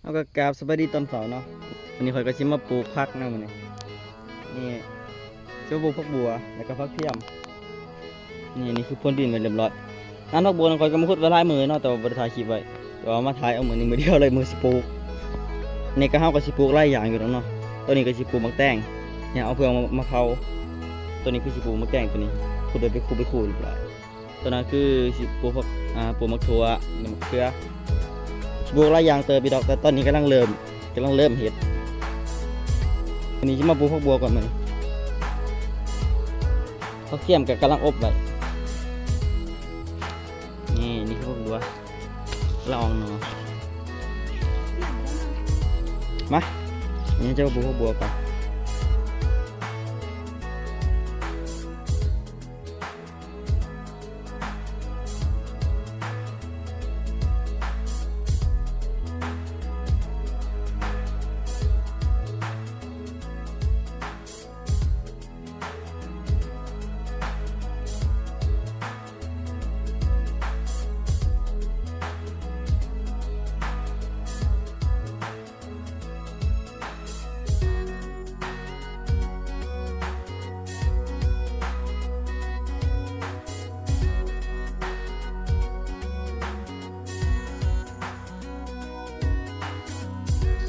ເຮົາກໍກາບສະບາຍດີຕອນເຊົ້າເນາະ. ມື້ນີ້ຂ້ອຍກໍຊິມາປູກຜັກນະມື້ນີ້. ນີ້ ຊິມາປູກຜັກບົວ ແລ້ວກໍຜັກທຽມ. ນີ້ ນີ້ຄືພຣວນດິນໄວ້ຮຽບຮ້ອຍ. ງານຜັກບົວນັ້ນຂ້ອຍກໍມາຂຸດໄວ້ຫຼາຍມື້ເນາະ ແຕ່ວ່າບໍ່ໄດ້ຖ່າຍຄລິບໄວ້. ແຕ່ວ່າມາຖ່າຍເອົາມື້ນີ້ມື້ດຽວເລີຍ ມື້ຊິປູກ. ນີ້ກໍເຮົາກໍຊິປູກຫຼາຍຢ່າງຢູ່ດອກເນາະ. ໂຕນີ້ກໍຊິປູກໝາກແຕງ. ນີ້ເອົາເຟືອງມາ ມາເຜົາ. ໂຕນີ້ຄືຊິປູກໝາກແຕງ ໂຕນີ້ຂຸດໄວ້ເປັນຄູ່ເປັນຄູ່ຮຽບຮ້ອຍ. ຕອນນັ້ນຄືຊິປູກພວກ ອ່າ ປູກໝາກຖົ່ວ ໝາກເຂືອ ປູກຫຼາຍຢ່າງເຕີບຢູ່ດອກ ແຕ່ຕອນນີ້ກຳລັງເລີ່ມ ກຳລັງເລີ່ມເຮັດ. ມື້ນີ້ຊິມາປູກຜັກບົວກ່ອນມື້ນີ້. ຜັກທຽມກໍກຳລັງອົບໄວ້. ນີ້ ນີ້ຄືຜັກບົວ ລະອອງໜໍ່. ມາ ນີ້ຈະມາປູກຜັກບົວກ່ອນ.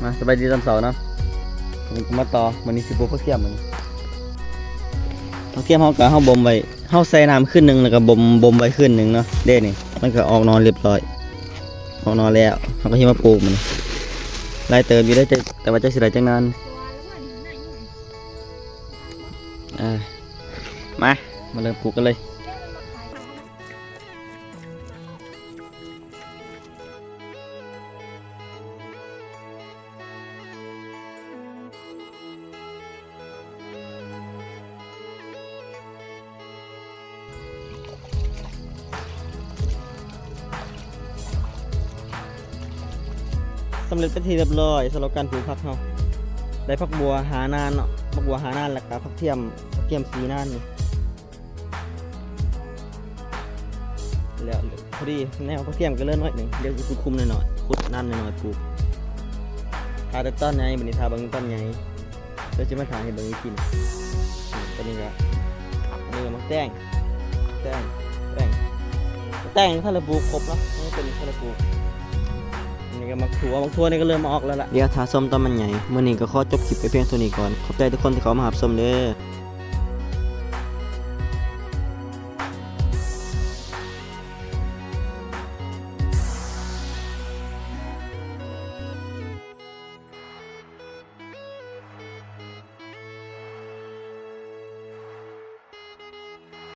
ມາ ສະບາຍດີຕອນເຊົ້າເນາະ. ມື້ນີ້ກໍມາຕໍ່ ມື້ນີ້ຊິປູກຜັກທຽມມື້ນີ້. ຜັກທຽມເຮົາກໍ ເຮົາບົ່ມໄວ້ ເຮົາໃສ່ນ້ຳຄືນໜຶ່ງ ແລ້ວກໍບົ່ມ ບົ່ມໄວ້ຄືນໜຶ່ງເນາະ. ເດ້ນີ້ ມັນກໍອອກໜໍ່ຮຽບຮ້ອຍ ອອກໜໍ່ແລ້ວ ເຮົາກໍຊິມາປູກມັນ. ຫຼາຍເຕີບຢູ່ເດ້ ແຕ່ ແຕ່ວ່າຈັກຊິໄດ້ຈັກໜ່ວຍ. ອ່າ ມາ ມາເລີ່ມປູກກັນເລີຍ. ສຳເລັດເປັນທີ່ຮຽບຮ້ອຍສຳລັບການປູກຜັກເຮົາ. ໄດ້ຜັກບົວຫ້າໜ່ານເນາະ ຜັກບົວຫ້າໜ່ານ ແລ້ວກະຜັກທຽມ ຜັກທຽມສີ່ໜ່ານນີ້. ແລ້ວພໍດີແນວ ຜັກທຽມກໍເຫຼືອໜ້ອຍໜຶ່ງ ດຽວຊິຂຸດຂຸມໜ້ອຍໆ ຂຸດໜ່ານໜ້ອຍໆ ປູກ. ຖ້າແຕ່ຕອນໃຫຍ່ ບັດນີ້ຖ້າເບິ່ງຕອນໃຫຍ່ ດຽວຊິມາຖ່າຍໃຫ້ເບິ່ງອີກທີໜຶ່ງ. ນີ້ ຕອນນີ້ກໍ ນີ້ກໍໝາກແຕງ ແຕງ ແຕງ ແຕງທັນລະປູກຄົບເນາະ ຍັງເປັນທັນລະປູກ. ນີ້ກໍໝາກຖົ່ວ ໝາກຖົ່ວນີ້ກໍເລີ່ມອອກແລ້ວລະ ດຽວຖ້າຊົມຕອນມັນໃຫຍ່. ມື້ນີ້ກໍຂໍຈົບຄລິບໄປພຽງເທົ່ານີ້ກ່ອນ. ຂອບໃຈທຸກຄົນທີ່ເຂົ້າມາຮັບຊົມເດີ້.